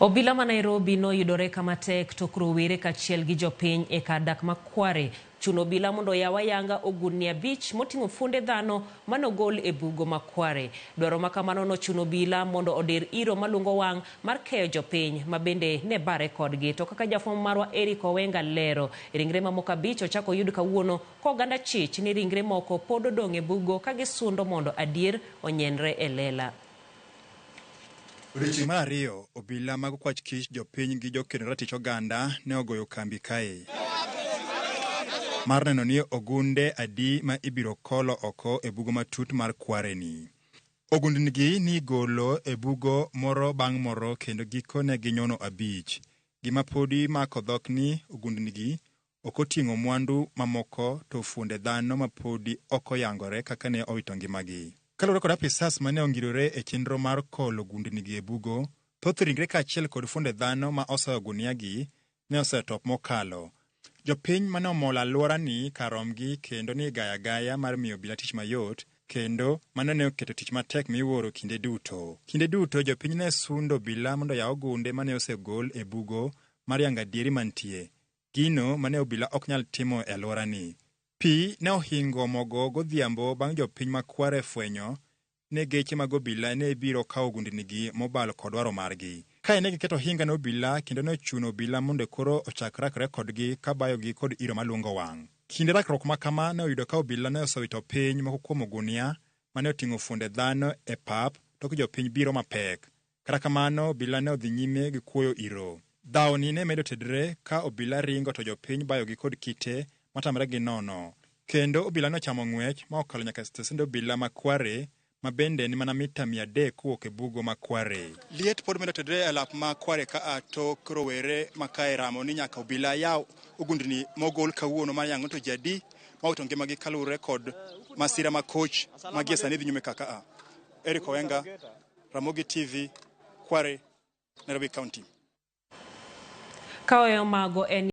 Obila ma Nairobi noyudore kama tek tok rowere kaachiel gi jopiny e kar dak ma Kware chuno obila mondo oyaw ayanga ogundni abich moting'o fuonde dhano manogol e bugo ma Kware. Dwaro ma kamano nochuno obila mondo odir iro malungo wang' mar keyo jopiny ma bende ne bare kodgi. To kaka jafwambo marwa Eric Owenga lero, ringre mamoko abich ochak oyud kawuono ka oganda chich ni ringre moko pod odong' e bugo ka gisundo mondo adier onyenre e lela. Odiechieng' mar ariyo, obila mag okwach kich, jopiny gi jokedo ratich oganda ne ogoyo kambi kae mar neno ni ogunde adi ma ibiro kolo oko e bugo matut mar Kware ni. Ogundnigi ni igolo e bugo moro bang' moro kendo giko ne ginyono abich. Gima podi mako dhok ni ogundnigi ok oting'o mwandu mamoko to fuonde dhano ma podi ok oyangore kaka ne owito ngimagi. Kaluwore kod apisas mane ongirore e chenro mar kolo gundnigi e bugo, thoth ringre kaachiel kod fuonde dhano ma osoyo gunia gi ne osetop mokalo. Jopiny mane omolo alworani kar romgi kendo ni gaya gaya mar miyo obila tich mayot kendo mano ne oketo tich matek miwuoro kinde duto. Kinde duto jopiny ne sundo obila mondo oyaw ogunde mane osegol e bugo mar yango adieri mantie. Gino mane obila ok nyal timo e alworani. Pi ne ohingo mogo godhiambo bang' jopiny ma Kware fwenyo ne geche mag obila ne biro kawo gundnigi mobalo kod dwaro margi. Kae ne giketo ohinga ne obila kendo ne ochuno obila mondo koro ochak rakre kodgi ka bayogi kod iro malungo wang'. Kinde rakruok ma kama ne oyudo ka obila ne osewito piny moko kuom ogunia mane oting'o fuonde dhano e pap tok jopiny biro mapek. Kata kamano obila ne odhi nyime gi kuoyo iro. Dhawni ne medo tedre ka obila ringo to jopiny bayogi kod kite matamre gi nono. Kendo obila nochamo ng'wech ma okalo nyaka stesend obila ma Kware ma bende ni mana mita 300 kowuok e bugo ma Kware. Liet pod medo tedre e alap ma Kware ka a tok rowere ma kae ramo ni nyaka obila yaw ogundni mogol kawuono mar yango to ji adi ma owito ngimagi kaluwore kod masira ma koch ma gie sani dhi nyime kaka a. Eric Owenga, Ramogi TV, Kware, Nairobi County. Ka oweyo mago en